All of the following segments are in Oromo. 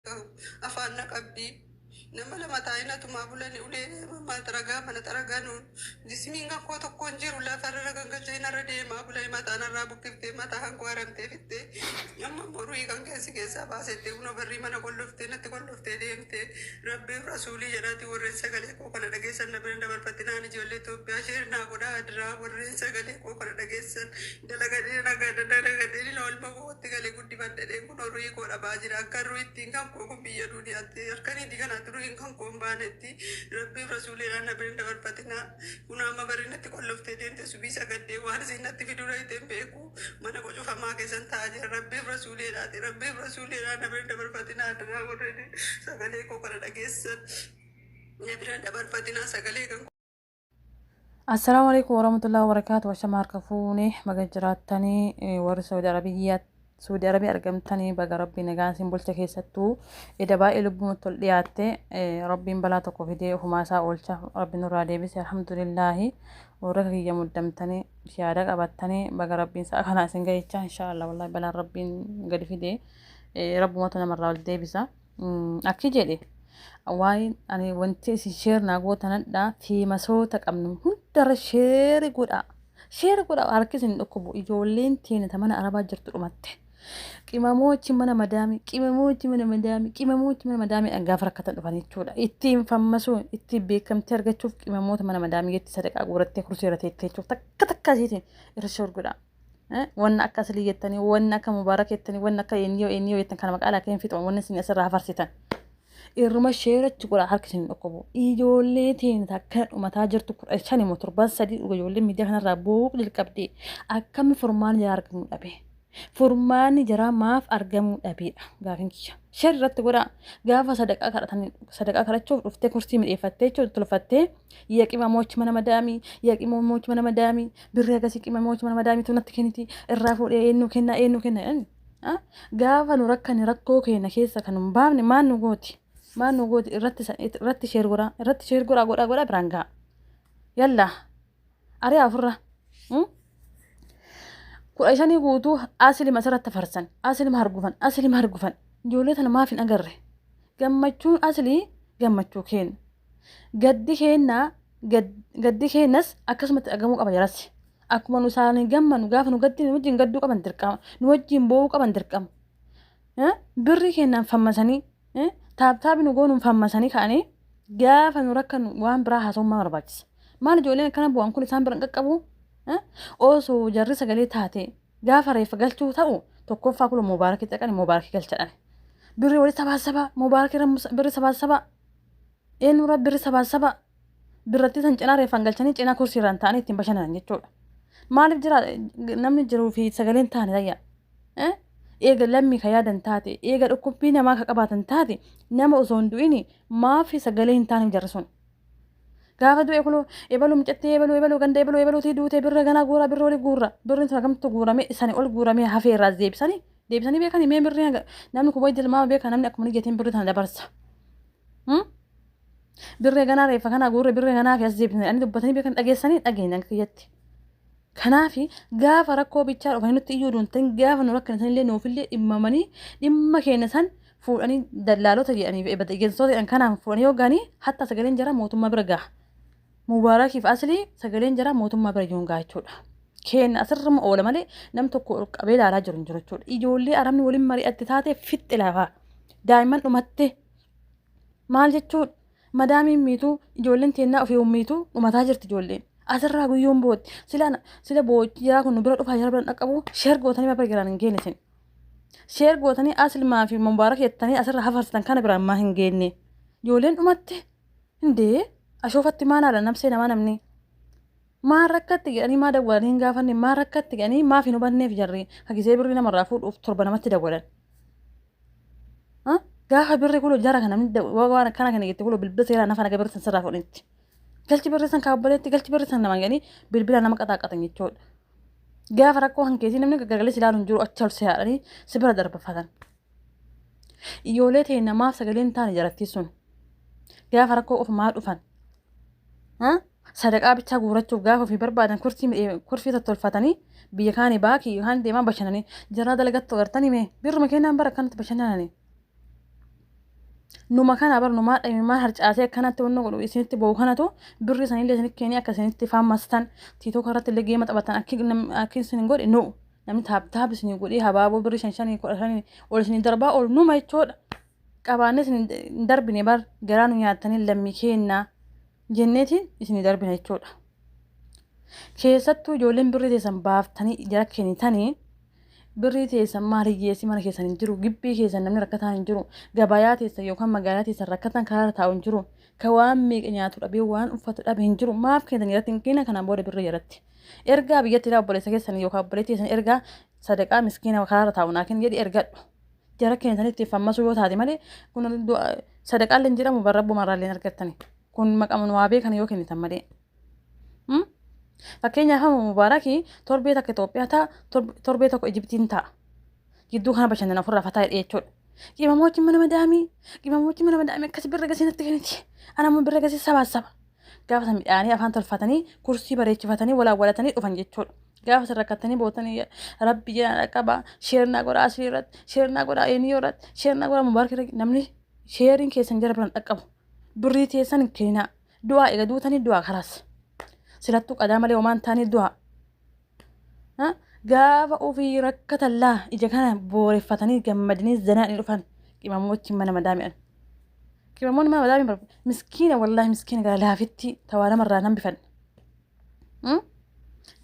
Afaan na qabdi. Nama lama taa'ee na tumaa bulani ulee maxaragaa mana xaragaa nuun jismiin kan koo tokko hin jiru lafarra na gangalchee narra deemaa bulani mataa narraa buqqiftee mataa kan koo haramtee fixxee amma immoo ruhii kan keessi keessaa baasettee kunoo barrii mana qolloftee natti qolloftee deemtee rabbiif rasuulii jedhaati warreen sagalee koo kana dhageessan na bira dabarfatinaan ijoollee Itoophiyaa sheer naa godhaa adiraa warreen sagalee koo kana dhageessan dalagadhee nagaa dalagadhee ilma kootti galee guddifadhe kunoo ruhii koo dhabaa jira akka ruhii ittiin kan koo kun biyya duniyaatti harka niitii kanaatti ruhiin kan koo hin baanetti rabbiif rasuuliidhaan na bira hin dabarfatinaa kun amma barri natti qolloftee deemte subii sagaddee waan isin natti fiduu dhayite hin beeku mana koo cufamaa keessan taa'aa jira rabbiif rasuuliidhaati rabbiif rasuuliidhaan na bira hin dabarfatinaa adaraa warreen sagalee koo kana dhageessan na bira hin dabarfatinaa sagalee kan Assalaamu alaikum warahmatullahi wabarakatuh. Washama harka fuune baga jiraattanii warri Saudi Arabiyaa Saudi Arabiyaa argamtanii baga rabbi nagaan isin bulcha keessattuu eda baay'ee lubbumatti ol dhiyaatte rabbiin balaa tokko fidee ofumaa isaa oolcha rabbi nurraa deebise alhamdulillaahi warra kiyya muddamtanii yaada qabattanii baga rabbiin sa'a kanaa isin gahichaa inshaallah wallahi balaan rabbiin gadi fide rabbumatu namarraa ol deebisa. Akki jedhe waa'een ani wanti isin sheer naa gootanadha fiimasoota qabnu hundarra sheeri godhaa sheeri godhaa harki isin dhukkubu ijoolleen teenya ta mana arabaa jirtu dhumatte qimamoochi mana madaamii qimamoochi mana madaamii qimamoochi mana madaamii gaafa rakkatan dhufan jechuudha ittiin fammasuu ittiin beekamtii argachuuf qimamoota mana madaamii jetti sadaqaa guurattee kursii irra teettee jechuuf takka takka isiitiin irra sheer godhaa. Wanna akka aslii jettanii, wanna akka mubaarak jettanii, wanna akka eenyoo eenyoo jettan kana maqaa laakee hin fixu, wanna isin asirraa hafarsitan. Irruma sheerachi godhaa harki isin dhukkubu. Ijoollee teenya akkana dhumataa jirtu 15 immoo torban 3 dhuga ijoollee miidiyaa kanarraa boo'uu jalqabdee akkami furmaanni jaraa argamuu dhabe. Furmaanni jaraa maaf argamuu dhabeedha gaafin kiyya. Sheer irratti godhaa gaafa sadaqaa kadhatan sadaqaa kadhachuuf dhuftee kursii midheeffattee jechuudha tolfattee yaa qimamoochi mana madaamii yaa qimamoochi mana madaamii birrii agasii qimamoochi mana madaamii tu natti kenniti irraa fuudhee eenyu kenna eenyu kenna jedhani. Gaafa nu rakkane rakkoo keenya keessa kan hin baafne maal nu gooti maal nu gooti irratti irratti sheer godhaa irratti sheer godhaa godhaa godhaa biraan ga'a. Yallaa ari'aa ofirra. 15 guutuu asilima asirratti farsan asilima hargufan asilima hargufan ijoollee tana maaf hin agarre gammachuun asilii gammachuu keenya gaddi keenya gaddi keenyas akkasumatti dhagamuu qaba jaras akkuma nu isaanii gammanu gaafa nu gaddine nu wajjin gadduu qaban dirqama nu wajjin boo'uu qaban dirqama birrii keenyaan fammasanii taaptaabi nu goonuun fammasanii ka'anii gaafa nu rakkannu waan biraa haasa'uun maal barbaachisa maal ijoolleen akkana bu'an kun isaan bira hin qaqqabu osoo jarri sagalee taate gaafa reeffa galchuu ta'u tokkoffaa kun mubaarakii dhaqani mubaarakii galchadhani birri wali sabaa sabaa mubaarakii birri sabaa sabaa eenyurra birri sabaa sabaa birratti san cinaa reeffaan galchanii cinaa kursii irraan ta'anii ittiin bashannanan jechuudha. Maaliif jira namni jiruu fi sagaleen taane tayya. Eega lammii ka yaadan taate eega dhukkubbii namaa ka qabaatan taate nama osoo hin du'ini maaf sagalee hin taaneef jarri sun. Gaafa du'e kunoo ebaluu mucattii ebaluu ebaluu ganda ebaluu ebaluutii duutee birra ganaa guuraa birra olii guurra birri sun hagamtu guuramee isani ol guuramee hafee irraa deebisanii deebisanii beekanii mee birri namni kun wayi tilmaama beeka namni akkuma niyyatiin birri tana dabarsa. Birree ganaa reeffa kanaa guurre birree ganaa fi as deebisanii ani dubbatanii beekan dhageessanii dhageenya akka kiyyatti. Kanaafi gaafa rakkoo bichaa dhufanii nutti iyyuu duun ta'in gaafa nu rakkina sanillee nuufillee dhimmamanii dhimma keenya san fuudhanii dallaalota jedhanii fi eeggantoota jedhan kanaan fuudhanii yoo ga'anii hatta sagaleen jara mootummaa bira gaha. Mubaarakiif aslii sagaleen jara mootummaa bira yoon gaha jechuudha. Keenya asirruma oola malee nam tokko ol qabee ilaalaa jiru hin jiru jechuudha. Ijoollee arabni waliin mari'atte taate fixxe lafaa. Daa'imman dhumatte maal jechuun madaamiin miituu ijoolleen teennaa ofii miituu dhumataa jirti ijoolleen. Asirraa guyyoon bootti sila sila boochi jiraa kun nu bira dhufaa jara bira dhaqqabu sheer gootanii ma bira jiraan hin geenne isin. Sheer gootanii aslimaa fi mubaarak jettanii asirra hafarsitan kana biraan maa hin geenne. Ijoolleen dhumatte hindee ashoofatti maal haala nabsee namaa namni. Maal rakkatti jedhanii maa dawwalanii hin gaafanne maal rakkatti jedhanii maaf hin hubanneef jarri hagisee birrii namarraa fuudhuuf torba namatti dawwalan. Gaafa birri kun jara kana namni waan akkana kana jette kun bilbila seeraa nafa naga birri san sirraa fuudhanitti. Galchi birri san kaabboleetti galchi birri san nama jedhanii bilbila nama qaxaaqatan jechuudha. Gaafa rakkoo hankeetii namni garagalee si ilaalu hin jiru achi ol si haadhanii si bira darbafatan. Ijoollee ta'e namaaf sagalee hin taane jarattii sun. Gaafa rakkoo ofumaa dhufan. Sadaqaa bichaa guurachuuf gaafa ofii barbaadan kursii kurfii tottolfatanii biyya kaanii baakii yookaan deemaa bashannanii jaraa dalagattu agartanii mee birruma kennaan bara akkanatti bashannananii. Numa kana bar numaa dhamimaa harcaasee akkanatti wanna godhu isinitti ba'u kanatu birrii sanillee isinitti kennee akka isinitti faammastan tiitoka irratti illee geema taphatan akki isin hin godhe nu namni taap taap isin godhee habaaboo birrii shan shanii kudha shanii ol isin darbaa ol numa jechuudha. Qabaannee isin hin darbine bar garaa nu nyaattanii lammii keennaa jenneetiin isin darbine jechuudha. Keessattuu ijoolleen birrii teessan baaftanii jara kennitanii birrii teessan maal hiyyeessi mana keessan hin jiru, gibbii keessan namni rakkataan hin jiru, gabayaa teessan yookaan magaalaa teessan rakkataan karaarra taa'u hin jiru, ka waan meeqa nyaatu dhabee waan uffatu dhabe hin jiru, maaf kennitan jalatti hin kenna kanaan booda birrii jalatti. Ergaa biyyatti ilaa obboleessa keessan yookaan obboleettii keessan ergaa sadaqaa miskiina karaarra taa'u naa kenni jedhi ergadhu. Jara kennitanii itti fammasuu yoo taate malee kun sadaqaallee hin jedhamu bar rabbumarraallee hin argattani. Kun maqama nu waa beekan yoo kennitan malee. Fakkeenyaaf amma Mubaarakii torbee takka Itoophiyaa ta'a, torbee tokko Ijibtiin ta'a. Gidduu kana bashannana ofirraa fataa jedhee jechuudha. Qimamochi mana madaamii, qimamochi mana madaamii akkas birra gasee natti kenniti. Ana ammoo birra gasee sabaa saba. Gaafa san midhaanii afaan tolfatanii kursii bareechifatanii wal awwalatanii dhufan jechuudha. Gaafa san rakkattanii bootanii rabbi jedhaa dhaqqabaa sheernaa godhaa asii irratti sheernaa godhaa eenyoo irratti sheernaa godhaa Mubaarak irratti namni sheeriin keessan jara biraan dhaqqabu. Birrii teessan hin kenninaa. Du'aa ega duutanii du'aa karaas. Silattuu qadaa malee homaan taanii du'aa. Gaafa ofii rakkatan laa ija kana booreffatanii gammadanii zanaadhanii dhufan qimamochi mana madaami'an. Qimamoonni mana madaami'an bar miskiina wallaahi miskiina gara laafitti tawaa namarraa nan bifan.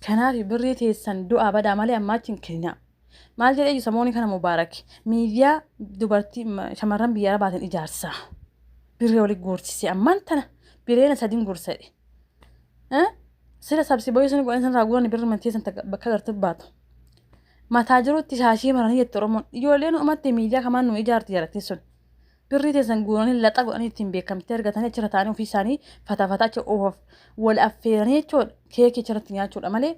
Kanaaf birrii teessan du'aa badaa malee ammaa achi hin kenninaa. Maal jedhee iyyuu samoonni kana Mubaarak miidiyaa dubartii shamarran biyya arabaatiin ijaarsa. Birree wali guursise ammaan tana bireena sadiin guursa jedhe. Sila sabsi boyii sun godhan sanirraa guuran birri mantii san bakka gartuu baatu. Mataa jirutti shaashii maranii jette Oromoon. Ijoolleen uummatte miidiyaa kamaan nu ijaarti jarattiin sun. Birrii teessan guuranii laxa godhanii ittiin beekamtee argatanii achirra taa'anii ofii isaanii fata fata achi oof wal affeeranii jechuudha. Keekii achirratti nyaachuudha malee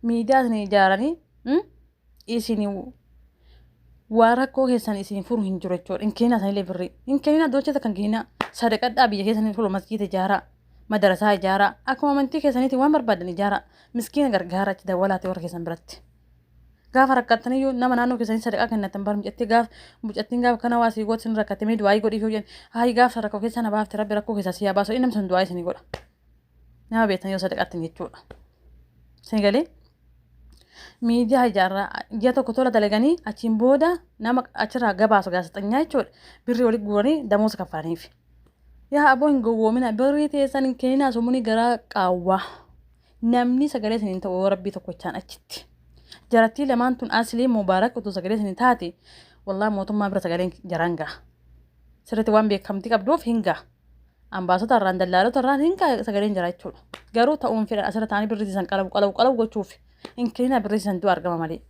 miidiyaa isin ijaaranii isin waan rakkoo keessan isin furu hin jiru jechuudha. Hin kenninaa sanillee birrii. Hin kenninaa dochata kan kenninaa. Sadaqadhaa biyya keessanii fuula masjiida ijaaraa. Madarasaa ijaaraa. Akkuma amantii keessaniitiin waan barbaadan ijaaraa. Miskiina gargaaraa achi dawwalaatee warra keessan biratti. Gaafa rakkattaniyyuu nama naannoo keessanii sadaqaa kennatan bar mucattii gaaf mucattiin gaafa kana waa sii goote sin rakkatte mee du'aayii godhiif yoo jedhan hayi gaafa rakkoo keessa na baafte rabbi rakkoo keessaa si haa baasu inni namni sun du'aayii isinii godha. Nama beektan yoo sadaqattan jechuudha. Isin galee miidiyaa ijaarraa ji'a tokko tola dalaganii achiin booda nama achirraa gabaasu gaazexanyaa jechuudha. Birrii walitti guuranii damoosa kaffalaniif. Yaa aboo hin gowwoomina birrii teessan hin kenninaa sumuni garaa qaawwaa. Namni sagalee isin hin ta'u yoo rabbii tokkochaan achitti. Jarattii lamaan tun aslii Mubaarak utuu sagalee isin taate wallahi mootummaa bira sagaleen jaraan gaha. Sirriitti waan beekamtii qabduuf hin gaha. Ambaasota irraan dallaalota irraan hin gaha sagaleen jara jechuudha. Garuu ta'uun fedhan asirra taa'anii birrii san qalabu qalabu qalabu gochuuf hin kenninaa birrii san du'a argama malee.